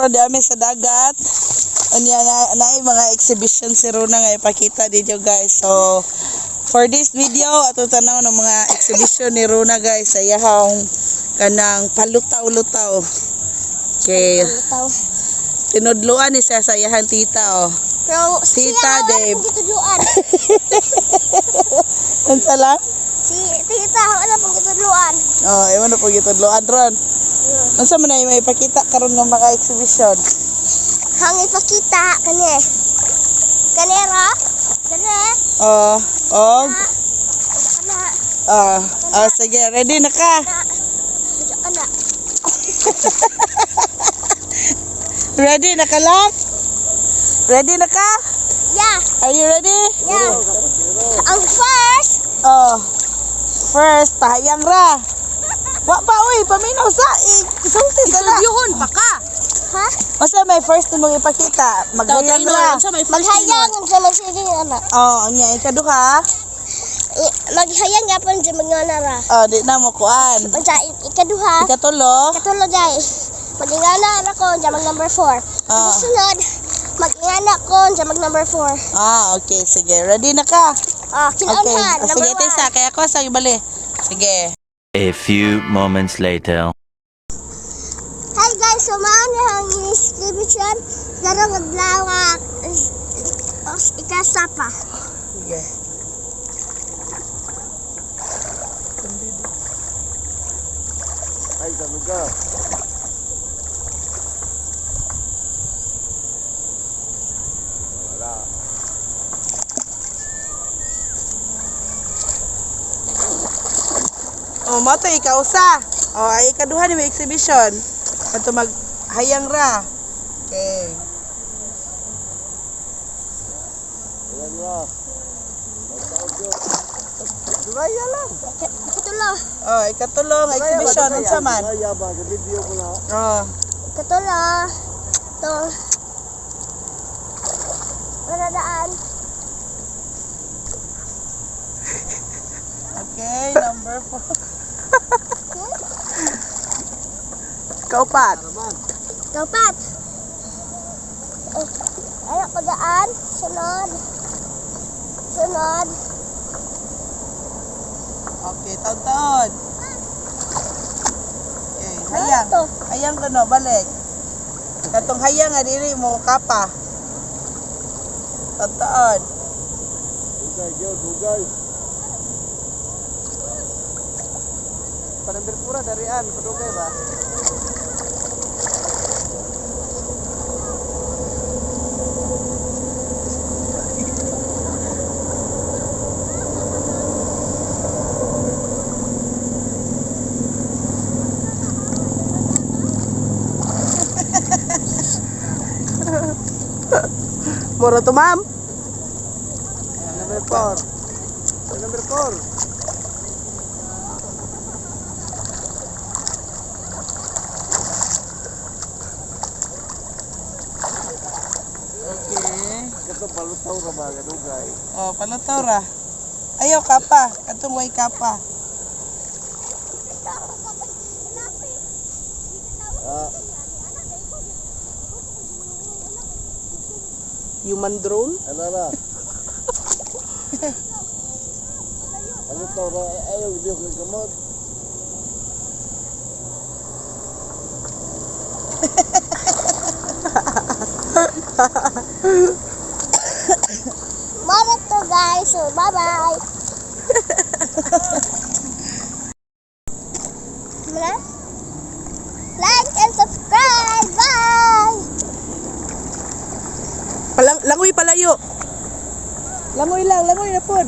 Karon di ami sa dagat. Unya na naay mga exhibition si Rona nga ipakita ninyo, guys. So for this video, ato tanaw ng mga exhibition ni Rona, guys, sa iyahang kanang palutaw-lutaw. Okay, Lutaw. Tinudluan ni siya sa iyahang tita oh. Pero Tita siya, wala Dave. pong gitudluan. Unsa lang? Si tita, wala pong gitudluan. Oh, imo na po gitudloan ron. Unsa man ay may ipakita karon ng mga exhibition? Hang ipakita kani. Kanera. Kani. Oh, og Na. Kana. oh, oh, sige, ready na ka? Na. Kana. Ready na ka lang? Ready na ka? Yeah. Are you ready? Yeah. Ang first, Oh. First, tahayang ra. Wa pa uy, paminaw sa eh, sulti sa na. Interviewon pa ka. Ha? Unsa may first nimong ipakita? Maghayang ra. Unsa may first? Maghayang sa magsige ana. Oh, unya ikaduha. Maghayang gyapon sa mga ra. Oh, di na mo kuan. Unsa ikaduha? Ikatulo. Ikatulo guys. Mag-ingana ra ko unsa mag number 4. Ah. Sunod, mag-ingana ko unsa mag number 4. Ah, okay, sige. Ready na ka? Ah, Okay. kinaunahan, Oh, number sige, 1. Tisa, kaya ko sa ibali. Sige. A few moments later. Hi guys, so mao ni ang description karong adlaw nga ikasapa. Sige. Ay, sabi ka. Wala. Oh, mo to ikaw sa. Oh, ay ikaduha ni may exhibition. Ato maghayang ra. Okay. Ayan na. Magtaog yun. Duraya lang. Ikatulo, Oh, ikatulo nga exhibition unsa man? Duraya ba? Sa video ko na. Oh. Ikatulo. To. Maradaan. Okay, number 4. Kaupat. Kapat. Eh, ayo pagaan. Sunod. Sunod. Okay, taon-taon. Okay, hayang. Ano to? Hayang kuno, balik. Katong hayang nga dili mo kapa. Taon-taon. Dugay, gyud, dugay. Panambir pura darian, padugay ba? Moro to, ma'am. Number 4. Number 4. Okay. Kato palutaw ra ba dugay. Oh, palutaw ra. Ayaw kapa, katong way kapa. Ah, Human drone? ano ra? Palutaw ra ayaw di ko gamot. Mara to guys. So bye-bye. Muna? Like and subscribe. Bye! Palang, langoy palayo. Langoy lang, langoy na pod.